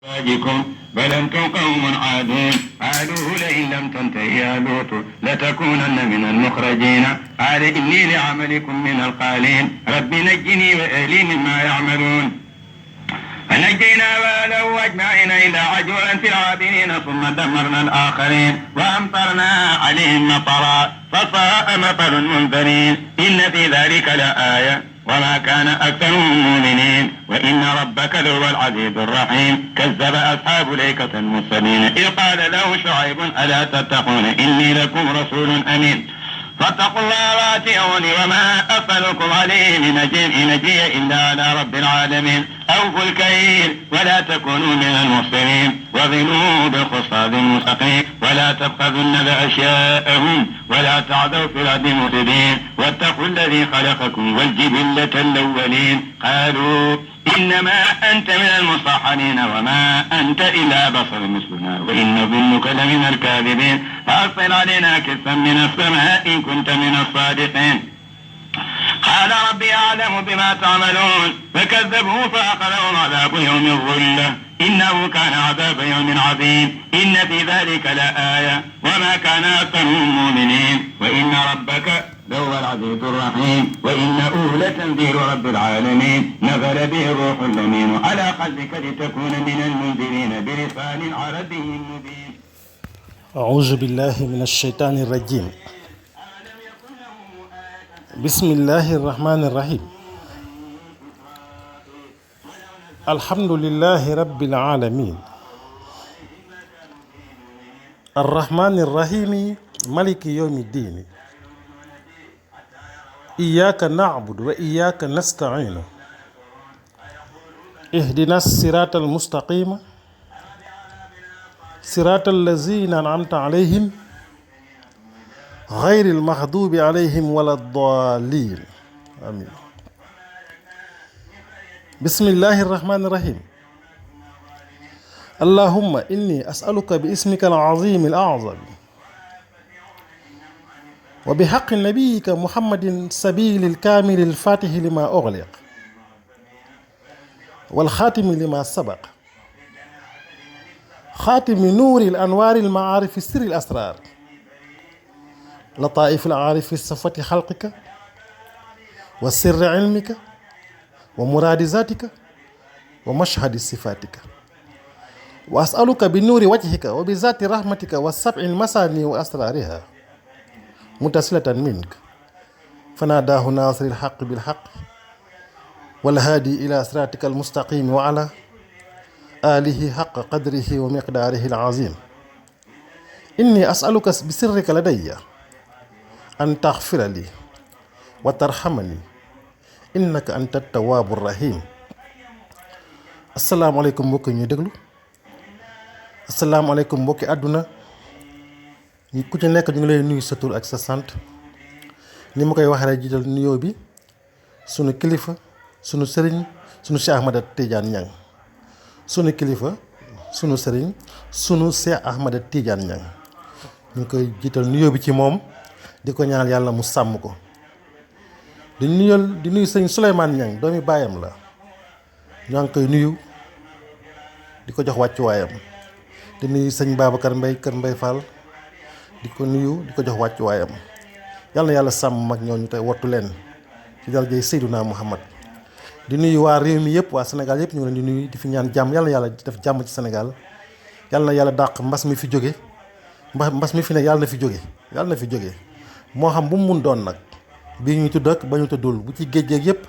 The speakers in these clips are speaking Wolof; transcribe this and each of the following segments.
أزواجكم بل أنتم قوم عادون قالوا لئن لم تنته يا لوط لتكونن من المخرجين قال إني لعملكم من القالين رب نجني وأهلي مما يعملون فنجينا وأهله أجمعين إلا عجولا في العابرين ثم دمرنا الآخرين وأمطرنا عليهم مطرا فساء مطر المنذرين إن في ذلك لآية وما كان أكثرهم مؤمنين وإن ربك لهو العزيز الرحيم كذب أصحاب الأيكة المرسلين إذ قال له شعيب ألا تتقون إني لكم رسول أمين فاتقوا الله واتقوني وما أسألكم عليه من أجر إن أجري إلا على رب العالمين أوفوا الكيل ولا تكونوا من المفسدين وزنوا بالقسطاس المستقيم ولا تبخسوا الناس أشياءهم ولا تعثوا في الأرض مفسدين واتقوا الذي خلقكم والجبلة الأولين قالوا إنما أنت من المصحنين وما أنت إلا بشر مثلنا وإن نظنك لمن الكاذبين فأرسل علينا كسفا من السماء إن كنت من الصادقين قال ربي أعلم بما تعملون فكذبوه فأخذهم عذاب يوم الظلة إنه كان عذاب يوم عظيم إن في ذلك لآية وما كان أكثرهم مؤمنين وإن ربك لهو العزيز الرحيم وإنه لتنذير رب العالمين نزل به الروح الأمين على قلبك لتكون من المنذرين بلسان عربي مبين. أعوذ بالله من الشيطان الرجيم. بسم الله الرحمن الرحيم. الحمد لله رب العالمين الرحمن الرحيم مالك يوم الدين إياك نعبد وإياك نستعين اهدنا الصراط المستقيم صراط الذين أنعمت عليهم غير المغضوب عليهم ولا الضالين آمين. بسم الله الرحمن الرحيم. اللهم إني أسألك باسمك العظيم الأعظم وبحق نبيك محمد سبيل الكامل الفاتح لما أغلق والخاتم لما سبق خاتم نور الأنوار المعارف السر الأسرار لطائف العارف في صفة خلقك وسر علمك ومراد ذاتك ومشهد صفاتك وأسألك بنور وجهك وبذات رحمتك والسبع المثاني وأسرارها متصلة منك فناداه ناصر الحق بالحق والهادي إلى صراطك المستقيم وعلى آله حق قدره ومقداره العظيم. إني أسألك بسرك لدي أن تغفر لي وترحمني إنك أنت التواب الرحيم. السلام عليكم mbokki ñuy déglu asalaamaaleykum mbokki àdduna ku ci nekk ñu ngi lay nuyu sa tur ak sa sant ni ma koy waxee rek jiital nuyoo bi sunu kilifa sunu sëriñ sunu Cheikh Ahmada Tidiane Niang sunu kilifa sunu sëriñ sunu Cheikh Ahmada Tidiane Niang ñu ngi koy jiital nuyoo bi ci moom di ko ñaanal yàlla mu sàmm ko di nuyu sëñ Souleymane Niang doomi baayam la ñoo ngi koy nuyu di ko jox wàccuwaayam di nuyu sëñ Babacar Mbaye kër Mbaye Fall di ko nuyu di ko jox wàccuwaayam yàlla na yàlla sàmm mag ñooñu tey wattu leen ci darajay Seydina Muhammad di nuyu waa réew mi yëpp waa Sénégal yëpp ñu ngi leen di nuyu di fi ñaan jàmm yàlla na yàlla def jàmm ci Sénégal yàlla na yàlla dàq mbas mi fi jóge mbas mi fi ne yàlla na fi jóge moo xam bu mu mun doon nag bii ñuy tudd ak ba ñu tuddul bu ci géej yëpp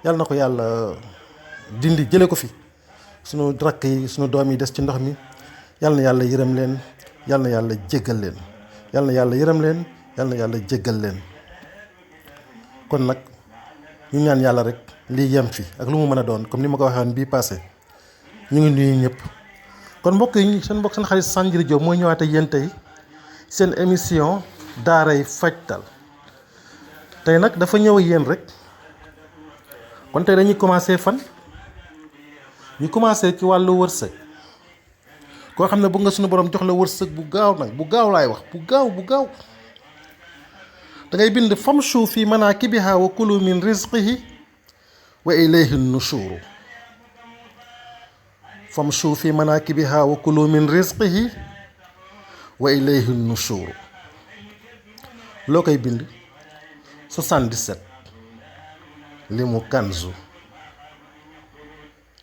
yàlla na ko yàlla dindi jële ko fi sunu rakk yi sunu doom yi des ci ndox mi yàlla na yàlla yërëm leen yàlla na yàlla jéggal leen yàlla na yàlla yërëm leen yàlla na yàlla jéggal leen kon nag ñu ñaan yàlla rek lii yem fi ak lu mu mën a doon comme ni ma ko waxee woon bii passé ñu ngi nuyu ñëpp. kon mbokk yi seen xarit Sanjiri Diop mooy ñëwaat ak yéen tey seen émission daaray fajtal tey nag dafa ñëw yéen rek kon tey dañuy commencé fan ñu commencé ci wàllu wërsëg koo xam ne bëgg nga suñu borom jox la wërsëg bu gaaw nag bu gaaw laay wax bu gaaw da ngay bind famshu fi manakibiha wa kulu min rizqihi wa ilayhi nushuru famshu fi manakibiha wa kulu min rizqihi wa ilayhi nushur loo koy bind 77 limu kanzu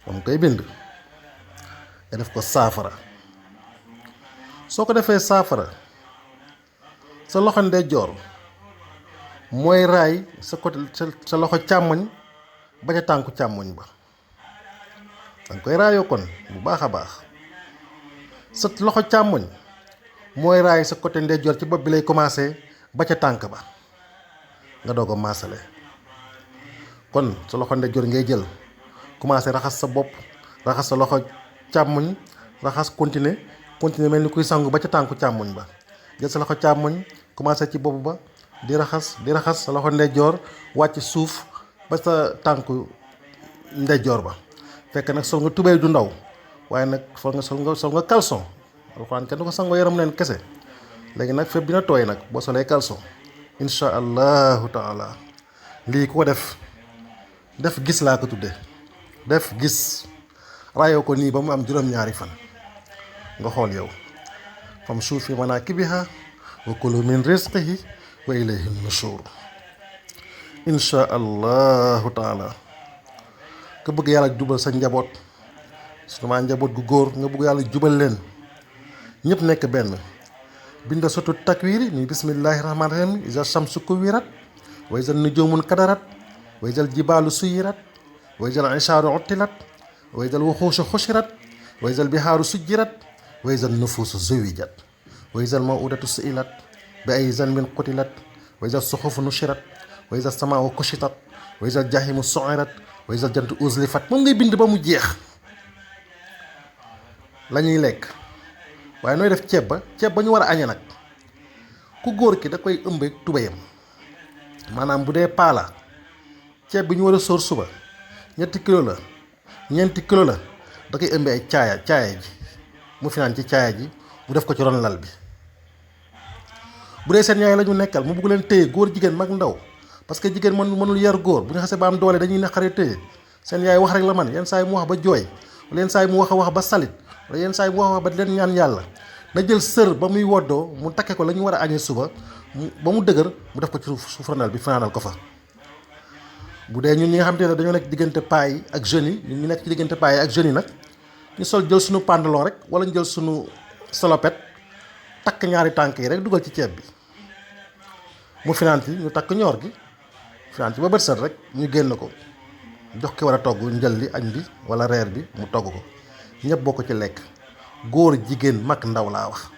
moom koy bind nga def ko saafara soo ko defee saafara sa loxo ndeyjoor mooy raay sa côté sa loxo càmmoñ ba ca tànku càmmoñ ba danga koy raayoo kon bu baax a baax sa loxo càmmoñ mooy raay sa côté ndeyjoor ci bopp bi lay commencé ba ca tànk ba nga doog a maasale kon sa loxo ndeyjoor ngay jël commencé raxas sa bopp raxas sa loxo càmmoñ raxas continuer mel ni kuy sangu ba ca tànku càmmoñ ba jël sa loxo càmmoñ commencé ci bopp ba di raxas sa loxo ndeyjoor wàcc suuf ba sa tànku ndeyjoor ba fekk nag sol nga tubéy du ndaw waaye nag sol nga caleçon alxuraan kenn du ko sangoo yaram neen kese léegi nag fépp dina tooy nag boo solee caleçon insha allahu taala lii ku ko def gis laa ko tudde def gis raayoo ko nii ba mu am juróom-ñaari fan nga xool yow famshu fi manakibiha wa kulu min rizqihi wa ilayhi nushur insha allahu taala nga bëgg yàlla jubal sa njaboot suma njaboot gu góor nga bëgg yàlla jubal leen ñëpp nekk benn binda sotu takwiri muy bismillahi rahmaani rahim iza shamsu kuwirat wa iza nujumun kadarat wa iza jibalu suyirat wa iza isharu uttilat wa iza wuxuushu xushirat wa iza bihaaru sujjirat wa iza nufuusu zuwijat wa iza mawudatu suilat bi ay zanbin qutilat wa iza suxufu nushirat wa iza samaau kushitat wa iza jahimu suirat wa iza jantu uzlifat moom ngay bind ba mu jeex la ñuy lekk waaye nooy def ceeb ba ñu war a añe nag ku góor ki da koy ëmbeeg tubéyam maanaam bu dee paala ceeb bi ñu war a sóor suba 3 kilo la 4 kilo la da koy ëmbee ay caaya ji mu finaan ci caaya ji mu def ko ci ron lal bi bu dee seen yaay la ñu nekkal mu bugg leen téye góor jigéen mag ndaw parce que jigéen mënul yar góor bu ñu xasee ba am doole dañuy naqaree téye seen yaay wax rek la man yenn saa yi mu wax ba jooy wala yenn saa yi mu wax a wax ba salit wala yenn saa yi mu wax ba leen ñaan yàlla na jël sër ba muy woddoo mu takke ko la ñu war a añee suba ba mu dëgër mu def ko ci suuf ronal bi fanaanal ko fa. bu dee ñun ñi nga xam te ne dañoo nekk diggante paa yi ak jeunes yi ñun ñu nekk ci diggante paa yi ak jeunes yi nag ñu sol jël suñu pantalon rek wala ñu jël suñu salopette takk ñaari tànk yi rek dugal ci ceeb bi mu finaan ci ñu takk ñoor gi finaan ci ba bët set rek ñu génn ko jox ki war a togg njël li añ bi wala reer bi mu togg ko ñëpp bokk ci lekk góor jigéen mag ndaw laa wax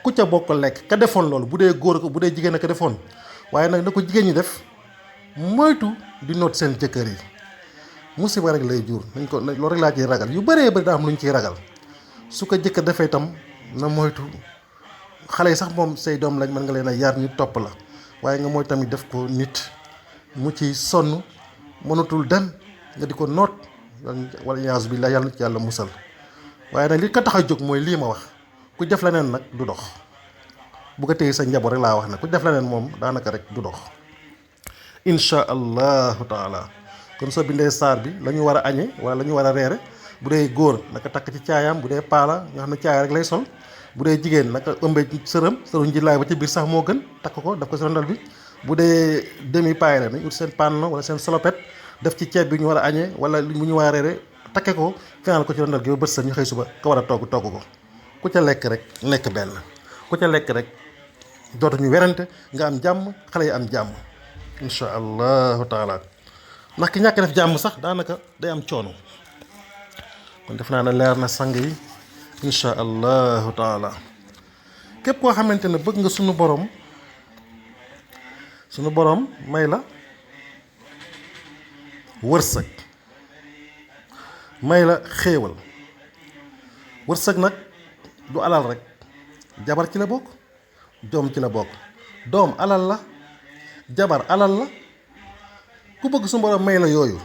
ku ca bokk lekk ka defoon loolu bu dee góor ko bu dee jigéen a ko defoon waaye nag na ko jigéen ñi def moytu di noot seen jëkkër yi musiba rek lay jur nañ ko loolu rek laa ciy ragal yu bëree bëri daa am lu ñu ciy ragal su ko jëkkër defee itam na moytu xale yi sax moom say doom lañ mën nga leen a yar ñu topp la waaye nga mooy tamit def ko nit mu ci sonn mënatul dem nga di ko noot wala yaasu billah yàlla na ci yàlla musal waaye nag li ko tax a jóg mooy lii ma wax ku def leneen nag du dox bu ko téye sa njaboot rek laa wax ne ku def leneen moom daanaka rek du dox insha allahu taala kon soo bindee saar bi la ñu war a añe wala la ñu war a reere bu dee góor naka takk ci caayaam bu dee paala nga xam ne caaya rek lay sol bu dee jigéen naka ëmbee sëram njilaay ba ci biir sax moo gën takk ko daf ko si rondal bi bu dee demi paay la nañ ut seen panno wala seen salopette def ci ceeb bi ñu war a añee wala bu ñu war a reere takke ko final ko ci rondal gi ba bët sa ñu xëy suba ko war a togg ko ku ca lekk rek nekk benn ku ca lekk rek dootuñu werante nga am jàmm xale yi am jàmm insha allahu taala ndax ki ñàkk def jàmm sax daanaka day am coono kon def naa ne leer na sang yi insha allahu taala képp koo xamante ne bëgg nga sunu borom may la wërsëg may la xéewal wërsëg nag du alal rek jabar ci la bokk doom ci la bokk doom alal la jabar alal la ku bëgg sunu borom may la yooyu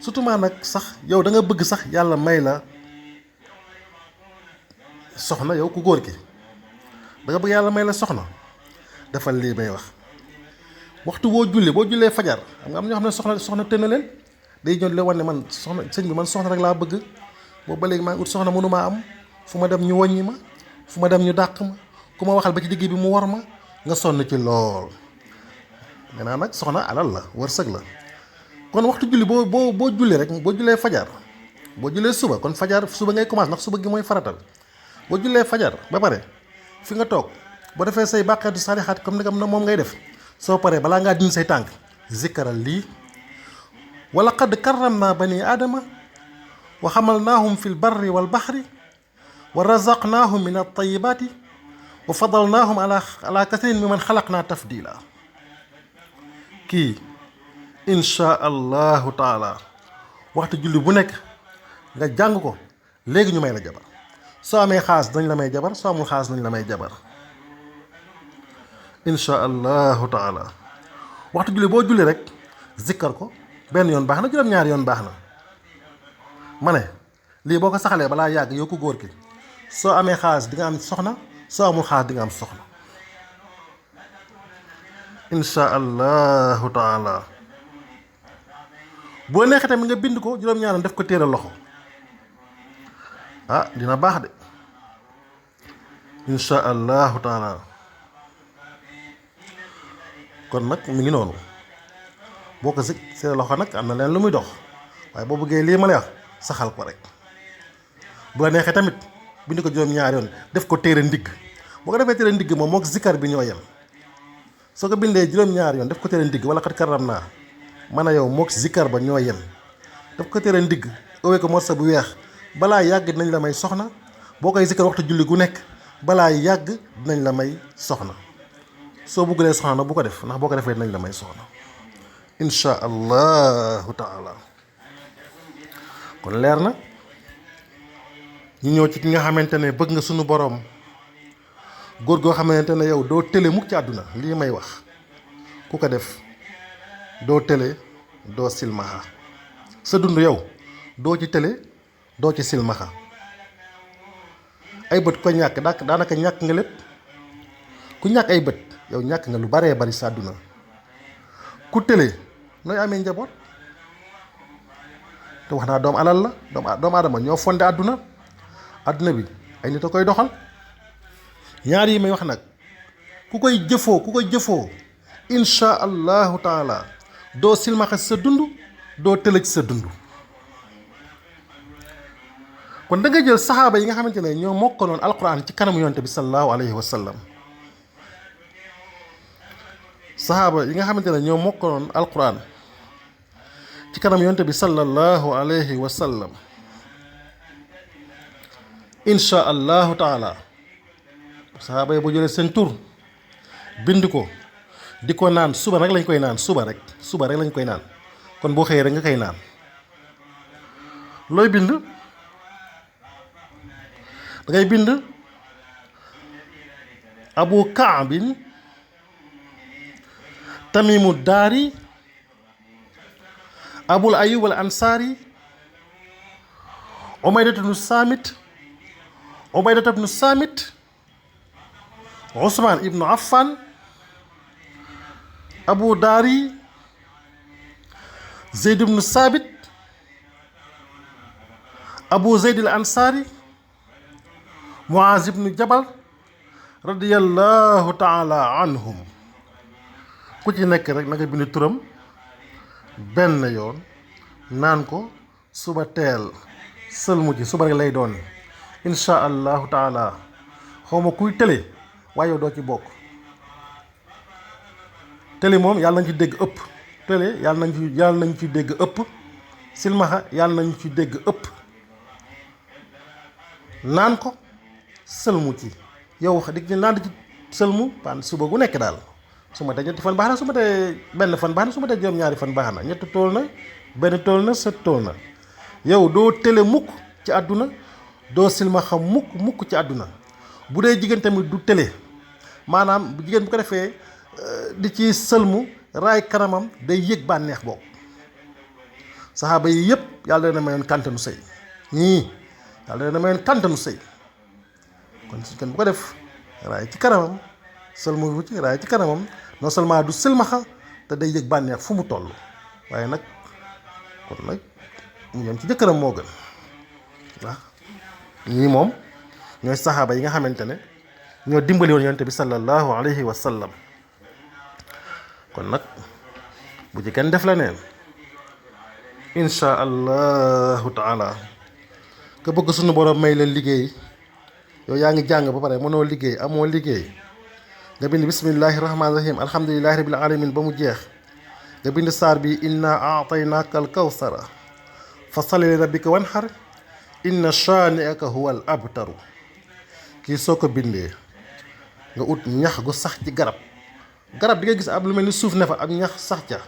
surtout maa nag sax yow da nga bëgg sax yàlla may la soxna yow ku góor ki da nga bëgg yàlla may la soxna defal lii may wax waxtu boo jullee fajar xam nga am ñoo xam ne soxna tënna leen day ñëw di la wan ne man soxna sëñ bi man soxna rek laa bëgg boobu ba léegi maa ngi ut soxna mënumaa am fu ma dem ñu wàññi ma fu ma dem ñu dàq ma ku ma waxal ba ci digg bi mu war ma nga sonn ci lool. nee naa nag soxna alal la wërsëg la kon waxtu julli boo julli rek boo jullee fajar boo jullee suba kon fajar suba ngay commencé ndax suba gi mooy faratal boo jullee fajar ba pare fi nga toog boo defee say bàqeetu salixaat comme ni nga moom ngay def soo paree balaa ngaa dindi say tànk zikkaral lii wala qad karramna bani aadama wa xamalnaahum fi lbarri walbaxri wa razaqnaahum min altayibaati wa fadalnaahum ala kathirin mimman xalaqna tafdila kii insha allahu taala waxtu julli bu nekk nga jàng ko léegi ñu may la jabar soo amee xaas dañ la may jabar soo amul xaas dañ la may jabar insha allahu taala waxtu julli boo julli rek zikkar ko benn yoon baax na juróom-ñaari yoon baax na ma ne lii boo ko saxalee balaa yàgg yow ko góor ki soo amee xaas di nga am soxna soo amul xaas di nga am soxna insha allahu taala boo neexee tamit nga bind ko juróom-ñaaram def ko téere loxo dina baax de insha allahu taala kon nag mi ngi noonu boo ko téere loxo nag am na leen lu muy dox waaye boo bëggee lii ma lay wax saxal ko rek bu la neexee tamit bind ko juróom-ñaari yoon def ko téere ndigg boo ko defee téere ndigg moom moo ko zikkar bi ñoo yem soo ko bindee juróom-ñaari yoon def ko téere ndigg wala xat karam naa man a yow mook zikkar ba ñoo yem daf ko téere ndigg ëwee ko morsa bu weex balaa yàgg dinañ la may soxna boo koy zikkar waxtu julli gu nekk balaa yàgg dinañ la may soxna soo bëggulee soxna nag bu ko def ndax boo ko defee dinañ la may soxna insha allahu taala kon leer na ñu ñëw ci ki nga xamante ne bëgg nga sunu boroom góor goo xamante ne yow doo télé mukk ci àdduna lii may wax ku ko def doo télé doo silmaxa sa dund yow doo ci télé doo ci silmaxa ay bët ko ñàkk daanaka ñàkk nga lépp ku ñàkk ay bët yow ñàkk nga lu baree bari sa àdduna ku télé nooy amee njaboot te wax naa doomu alal la doomu aadama ñoo fonde àdduna bi ay nit a koy doxal ñaar yi may wax nag ku koy jëfoo insha allahu taala doo silmaxa ci sa dund doo tëlëj ci sa dund kon da nga jël saxaaba yi nga xamante ne ñoo mokkaloon alquran ci kanamu yonte bi sallallahu alayhi wa sallam saxaaba yi nga xamante ne ñoo mokkaloon alquran ci kanam yonte bi sallallahu alayhi wa sallam insha allahu taala saxaaba yi boo jëlee seen tur bind ko di ko naan suba rek lañ koy naan suba rek lañ koy naan kon boo xëyee rek nga koy naan looy bind dangay bind abu kaabin tamimu daari abul ayub al ansaari umaydatu bnu saamit usmaan ibnu affan abu daari zeyd ibnu saabit abu zeyd al ansaari muaz ibnu jabal radiyallahu taala anhum ku ci nekk rek na nga bind turam benn yoon naan ko suba teel sëlmu ci suba rek lay doon insha allahu taala xawma kuy télé waaye yow doo ci bokk télé moom yàlla nañ ci dégg ëpp télé yàlla nañ ci dégg ëpp silmaxa yàlla nañ ci dégg ëpp naan ko sëlmu ci yow di naan ci sëlmu pan suba gu nekk daal su ma tee ñetti fan baax na su ma tee benn fan baax na su ma tee juróom-ñaari fan baax na ñetti tool na benn tool na set tool na yow doo télé mukk ci àdduna doo silmaxa mukk ci àdduna bu dee jigéen tamit du télé maanaam bu jigéen bu ko defee di ci sëlmu raay kanamam day yëg bànneex boobu saxaaba yi yëpp yàlla dana mayoon kàntanu sëy ñii yàlla dana mayoon kàntanu sëy kon su kenn bu ko def raay ci kanamam sëlmu wu ci raay ci kanamam non seulement du silmaxa te day yëg bànneex fu mu toll waaye nag kon nag mu yem ci jëkkëram moo gën waaw ñii moom ñooy saxaaba yi nga xamante ne ñoo dimbali woon yonent bi sallallahu alayhi wa sallam. kon nag bu ci kenn def la neen insha allahu taala ka bëgg sunu borom may la liggéey yow yaa ngi jàng ba pare mënoo liggéey amoo liggéey nga bind bismillahi rahmaani rahim alhamdulillahi rabbil alamin ba mu jeex nga bind saar bi inna aataynaaka al kawsara fa salli li rabbika wanhar inna shaani'aka huwa al abtaru kii soo ko bindee nga ut ñax gu sax ci garab di nga gis ab lu mel ni suuf ne fa ab ñax sax ca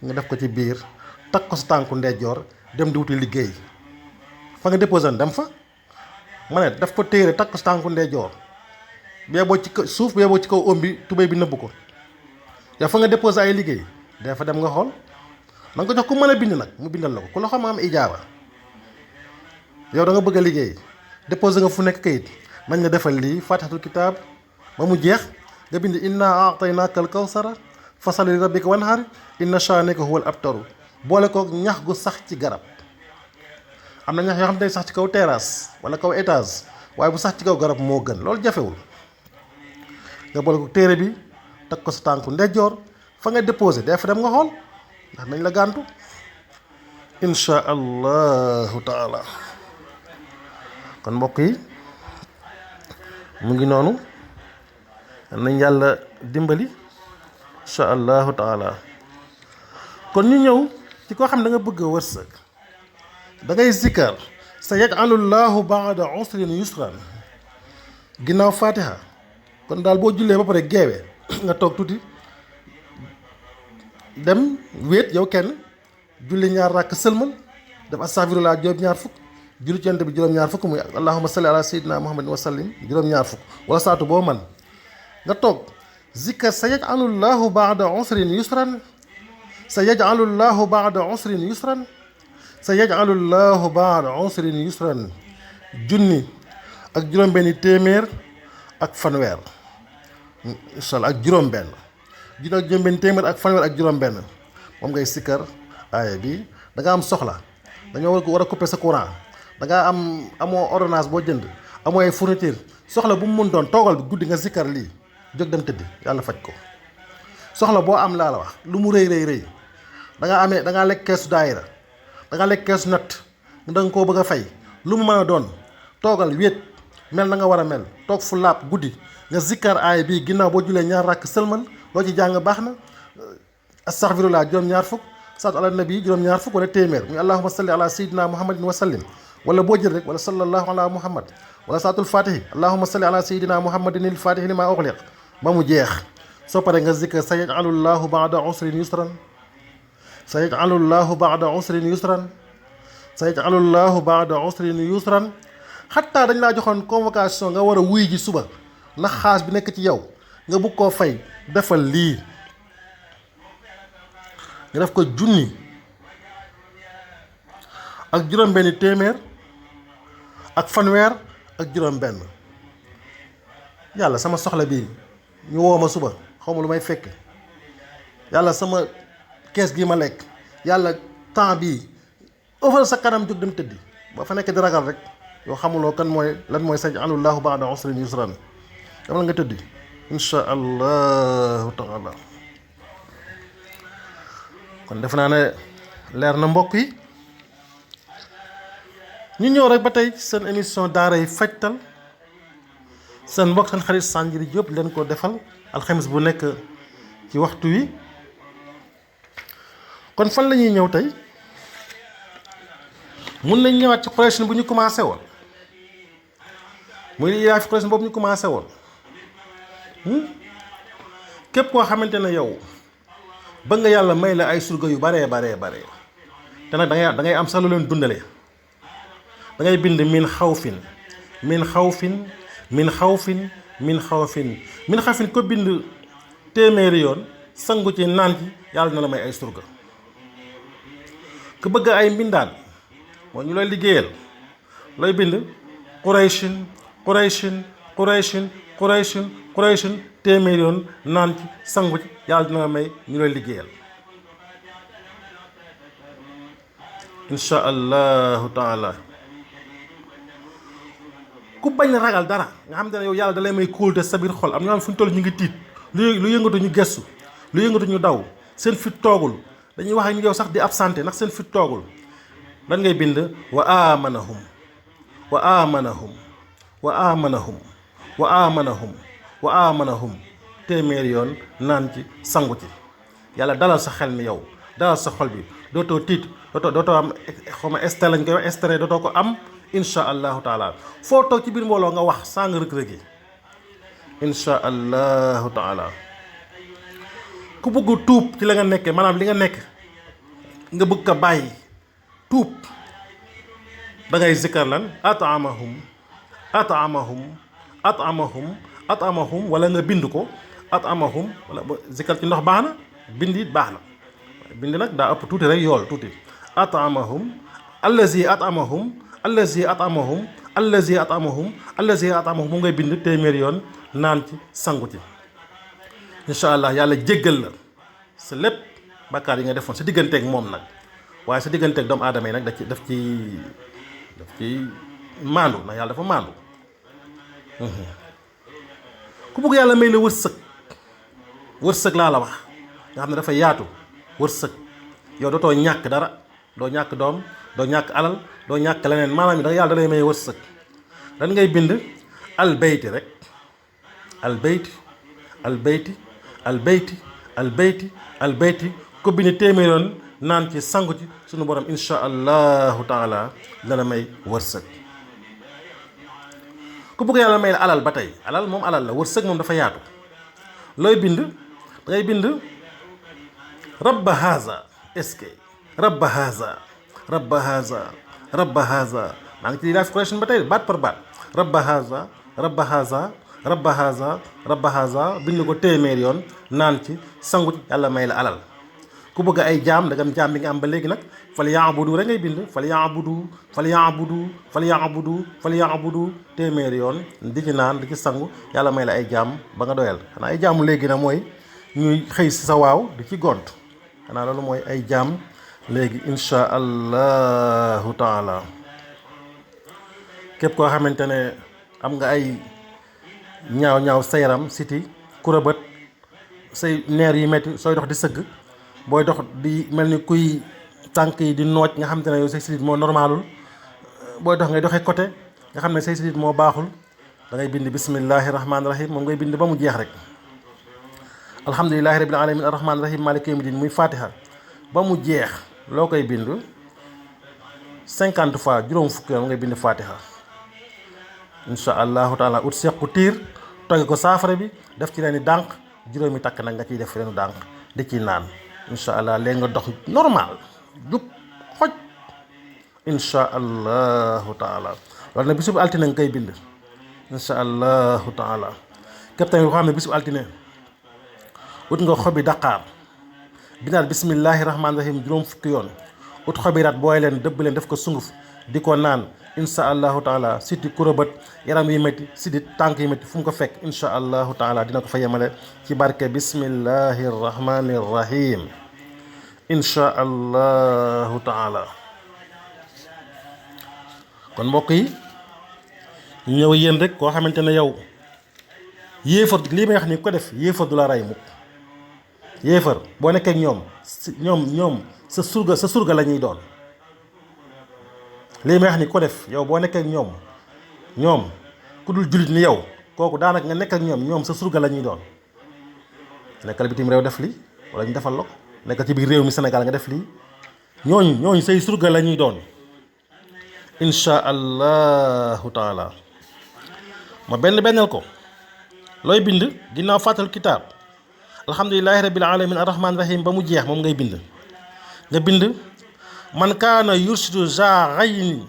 nga def ko ci biir takk ko sa tànku ndeyjoor dem di wuti liggéey fa nga déposé dem fa ma ne daf ko téere takk ko sa tànku ndeyjoor bee boo ci suuf bee boo ci kaw oom bi tubéy bi nëbb ko yow fa nga déposé ay liggéey dee fa dem nga xool na nga ko jox ku mën a bind nag mu bindal la ko ku la xam am ijaaba yow da nga bëgg a liggéey déposé nga fu nekk kayit nañ la defal lii fatihatul kitaab ba mu jeex nga bind inna a'taynaaka al kawsara fasalli li rabbika wanhar inna shaani'aka huwal abtaru boole kook ñax gu sax ci garab am na ñax yoo xam ne day sax ci kaw terrasse wala kaw étage waaye bu sax ci kaw garab moo gën loolu jafewul nga boole ko téere bi teg ko sa tànku ndeyjoor fa nga déposé dee fa dem nga xool ndax nañ la gàntu insha allahu taala kon mbokk yi mu ngi noonu nañ yàlla dimbali insha allahu taala kon ñu ñëw ci koo xam ne da nga bëgg a wërsëg da ngay zikkar sa yaj'alullahu ba'da usrin yusran ginnaaw fatiha kon daal boo jullee ba pare geewee nga toog tuuti dem wéet yow kenn julli ñaar ràkk sëlmal def astaghfirullah juróom-ñaar fukk julli ci yonent bi juróom-ñaar fukk muy allahumma salli ala sayyidina muhammadin wa sallim juróom-ñaar fukk wala saatu boo man nga toog zikkar sa yaj'alullahu ba'da usrin yusran sa yaj'alullahu ba'da usrin yusran sa yaj'alullahu ba'da usrin yusran junni ak juróom-benni téeméer ak fanweer incha allah ak juróom-benn junni ak juróom-benni téeméer ak fanweer ak juróom-benn moom ngay sikkar aaya bi da nga am soxla dañoo war a couper sa courant da nga amoo ordonnance boo jënd amoo ay fourniture soxla bu mu mun doon toogal bi guddi nga sikkar lii jóg dem tëddi yàlla faj ko soxla boo am laa la wax lu mu rëy da ngaa lekk keesu daayira da ngaa lekk keesu natt da nga koo bëgg a fay lu mu mën a doon toogal wéet mel na nga war a mel toog fu laab guddi nga zikkar aay bii ginnaaw boo julee ñaar ràkk sëlmal loo ci jàng baax na astaghfirullah juróom-ñaar fukk salaatu ala nabi juróom-ñaar fukk wala téeméer muy allahumma salli ala sayyidina muhammadin wa sallim wala boo jël rek wala sallallahu ala muhammad wala salaatul fatihi allahumma salli ala sayyidina muhammadin il fatihi lima ughliq ba mu jeex soo paree nga zikkar sa yaj'alullahu ba'da usrin yusran sa yaj'alullahu ba'da usrin yusran sa yaj'alullahu ba'da usrin yusran xattaa dañ laa joxoon convocation nga war a wuy ji suba ndax xaas bi nekk ci yow nga bëgg koo fay defal lii nga def ko junni ak juróom-benni téeméer ak fanweer ak juróom-benn yàlla sama soxla bii ñu woo ma suba xaw ma lu may fekke yàlla sama kees gi ma lekk yàlla temps bii ëffal sa kanam jóg dem tëddi ba fa nekk di ragal rek yow xamuloo kan mooy lan mooy sayaj'alullahu ba'da usrin yusran dama la nga tëddi insha allahu taala kon def naa ne leer na mbokk yi ñu ñëw rek ba tey seen émission daara yi fajtal seen mbokk seen xarit Sanjiri Diop leen ko defal alxames bu nekk ci waxtu wi kon fan la ñuy ñëw tey mun nañ ñëwaat ci Quraysh bu ñu commencé woon muy yaa fi Quraysh boobu ñu commencé woon képp koo xamante ne yow ba nga yàlla may la ay surga yu baree te nag da ngay am sax lu leen dundalee da ngay bind min xawfin ko bind téeméeri yoon sangu ci naan ci yàlla na la may ay surga ku bëgg ay mbindaan moo ñu lay liggéeyal looy bind Qurayshin téeméeri yoon naan ci sangu ci yàlla dina la may ñu lay liggéeyal insha allahu taala ku bañ la ragal dara nga xam te ne yow yàlla da lay may kóolte sa biir xol am na ñoo xam fu ñu toll ñu ngi tiit lu yëngatu ñu gestu lu yëngatu ñu daw seen fit toogul dañuy wax ak yow sax di absenté ndax seen fit toogul lan ngay bind wa amanahum wa amanahum wa amanahum wa amanahum wa amanahum téeméer yoon naan ci sangu ci yàlla dalal sa xel mi yow dalal sa xol bi dootoo tiit dootoo am xawma stress lañ koy wax stress dootoo ko am insha allahu taala foo toog ci biir mbooloo nga wax saa nga rëg-rëg yi insha allahu taala ku bëgg tuub ci la nga nekkee maanaam li nga nekk nga bëgg ko bàyyi tuub da ngay zikkar lan atamahum atamahum atamahum atamahum wala nga bind ko atamahum wala zikkar ci ndox baax na bind it baax na bind nag daa ëpp tuuti rek yool tuuti atamahum allazi atamahum allazi atamahum allazi atamahum allazi atamahum mu ngay bind téeméer yoon naan ci sangu ci incha allah yàlla jéggal la sa lépp bàkkaar yi nga defoon sa digganteeg moom nag waaye sa digganteeg doomu aadama yi nag daf ci maandu ndax yàlla dafa maandu ku bëgg yàlla may la wërsëg laa la wax nga xam ne dafa yaatu wërsëg yow dootoo ñàkk dara doo ñàkk doom doo ñàkk alal doo ñàkk leneen maanaam da yàlla da lay may wërsëg dan ngay bind albayti rek albayti albayti albayti albayti albayti ko bind téeméer yoon naan ci sangu ci sunu borom insha allahu taala dana may wërsëg ku bëgg yàlla may la alal ba tey alal moom alal la wërsëg moom dafa yaatu looy bind dangay bind rabba haza eske rabba haza rabba haza rabba haza maa ngi ci live question ba tey baat par baat rabba haza rabba haza rabba haza rabba haza bind ko téeméer yoon naan ci sangu ci yàlla may la alal ku bëgg ay jaam dagam jaam bi nga am ba léegi nag fal yaabudu rek ngay bind fal yaabudu fal yaabudu fal yaabudu fal yaabudu téeméer yoon di ci naan di ci sangu yàlla may la ay jaam ba nga doyal xanaa ay jaamu léegi nag mooy ñuy xëy si sa waaw di ci gont xanaa loolu mooy ay jaam léegi insha allahu taala képp koo xamante ne am nga ay ñaaw sa yaram siti kurabët say neer yi metti sooy dox di sëgg booy dox di mel ni kuy tànk yi di nooj nga xamante ne yow say sidit moo normalul booy dox ngay doxee côté nga xam ne say sidit moo baaxul da ngay bind bismillahi rahmaani rahim moom ngay bind ba mu jeex rek alhamdulilahi rabbil alamin arrahmaani rahim maliki yawmi din muy fatiha ba mu jeex loo koy bind 50 fois juróom fukki yoon ngay bind fatiha insha allahu taala ut sequ tiir togge ko saafara bi def ci reeni dànq juróomi takk nag nga ciy def reenu dànq di ci naan insha allah léegi nga dox normal jub xoj insha allahu taala loolu nag bisub altine nga koy bind insha allahu taala képp tamit koo xam ne bisub altine ut nga xobi daqaar binaat bismillahi rahmaani rahim juróom fukki yoon ut xobi rat booy leen dëbb leen def ko sunguf di ko naan insha allahu taala siti kurobët yaram yi métti sidit tànk yi métti fu mu ko fekk insha allahu taala dina ko fa yemale ci barke bismillahi rahmani rahim insha allahu taala kon mbokk yi ñu ñëw yéen rek koo xamante ne yow yéefar lii may wax ni ko def yéefar du la rey mukk yéefar boo nekkee ak ñoom sa surga la ñuy doon lii may wax ni ko def yow boo nekkee ak ñoom ku dul jullit ni yow kooku daanaka nga nekk ak ñoom sa surga la ñuy doon nekkal bitim réew def li wala ñu defal la ko nekkal ci biir réew mi Sénégal nga def lii ñooñu say surga la ñuy doon insha allahu taala ma bennal ko looy bind ginnaaw fàttal kitaab alhamdulilahi rabbil alamin arrahman rahim ba mu jeex moom ngay bind nga bind man kaana yursidu za ghayni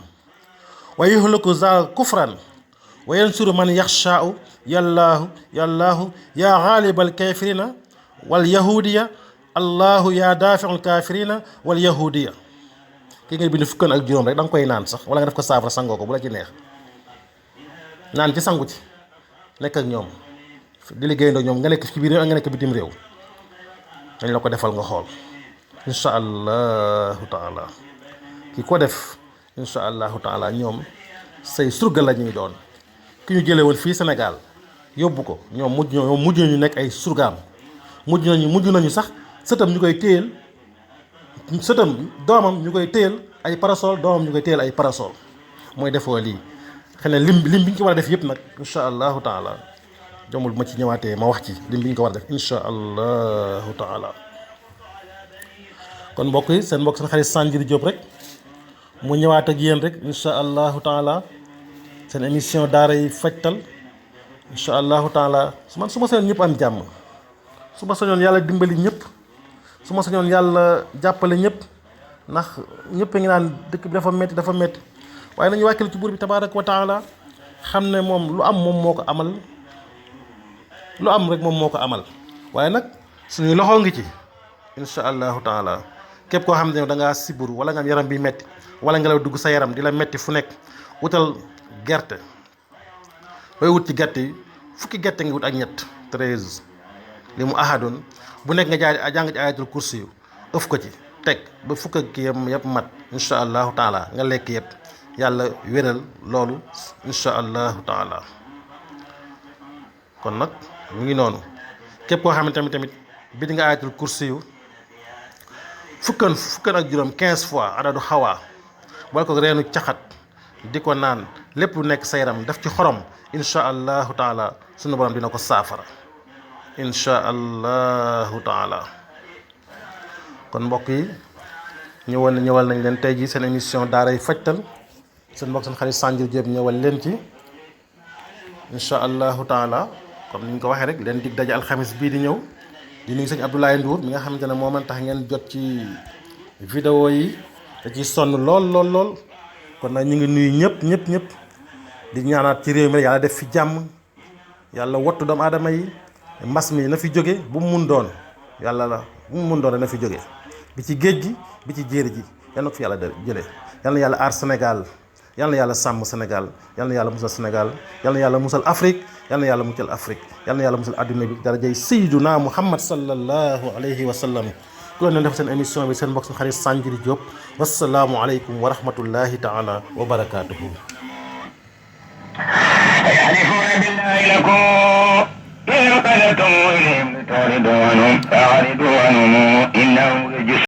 wa yuhliku za kufran wa yansuru man yaxshaau yallaahu yaa ghalibal kafirina wal yahudiya allahu yaa daafiul kafirina wal yahudiya ki ngay bind fukkan ak juróom rek da nga koy naan sax wala nga def ko saafara sangoo ko bu la ci neex naan ci sangu ci nekk ak ñoom di liggéeyandoo ñoom nga nekk ci biir réew nga nekk bitim réew dañ la ko defal nga xool insha allahu taala ki ko def insha allahu taala ñoom say surga la ñuy doon ki ñu jëlee woon fii Sénégal yóbbu ko ñoom mujj nañu nekk ay surgaam mujj nañu sax sëtam ñu koy téyel doomam ñu koy téyel ay parasol doomam ñu koy téyel ay parasol mooy defoo lii xëy na lim bi ñu ci war a def yëpp nag incha allahu taala jomul bu ma ci ñëwaatee ma wax ci lim bi ñu ko war a def incha allahu taala. kon mbokk yi seen mbokk seen xarit Sanjiri Diop rek mu ñëwaat ak yéen rek incha allahu taala seen émission daara yi fajtal incha allahu taala su ma sañoon ñëpp am jàmm su ma sañoon yàlla dimbali ñëpp su ma sañoon yàlla jàppale ñëpp ndax ñëpp a ngi naan dëkk bi dafa metti waaye nañu wàkkil ci buur bi tabaaraka wa taala xam ne moom lu am moom moo ko amal lu am rek moom moo ko amal waaye nag suñuy loxo ngi ci incha allahu taala képp koo xam ne da ngaa siburu wala nga am yaram bi metti wala nga la dugg sa yaram di la metti fu nekk wutal gerte booy wut ci gerte yi fukki gerte nga wut ak ñett 13 li mu ahadun bu nekk nga jàng ci ayatul kursi yu ëf ko ci teg ba fukk ak kii yëpp mat incha allahu taala nga lekk yëpp yàlla wéral loolu incha allahu taala. kon nag mu ngi noonu képp koo xam ne tamit bi di nga ayatul kursi yu fukkan ak juróom 15 fois adadu xawaa boole ko reenu caxat di ko naan lépp lu nekk sa yaram def ci xorom incha allahu taala sunu borom dina ko saafara incha allahu taala. kon mbokk yi ñëwal nañ leen tey ji seen émission daara yi fajtal seen mbokk seen xarit Sanjiri Diop ñëwal leen ci incha allahu taala comme ni ñu ko waxee rek leen dig daje alxamis bii di ñëw di nuyu sëñ Abdoulaye Ndour mi nga xamante ne moo man tax ngeen jot ci vidéo yi da ciy sonn lool kon nag ñu ngi nuyu ñëpp di ñaanaat ci réew mi yàlla def fi jàmm yàlla wattu doomu aadama yi mbas mi na fi jóge bu mu mun doon yàlla la bu mu mun doon na fi jóge bi ci géej gi bi ci jéeri ji yal na ko fi yàlla jëlee yal na yàlla aar Sénégal yal na yàlla sàmm Sénégal yal na yàlla musal Sénégal yal na yàlla musal Afrique yal na yàlla muccal Afrique yal na yàlla musal adduna bi darajay Sayyiduna Muhammad sallallahu alayhi wa sallam. ku la def seen émission bi seen mbokk seen xarit Sanjiri Diop wassalaamu aleykum wa rahmatullahi taala wa barakaatuhu. يحلفون بالله لكم إن قتلتم إليهم لتعرضوا عنهم فأعرضوا عنهم إنهم رجس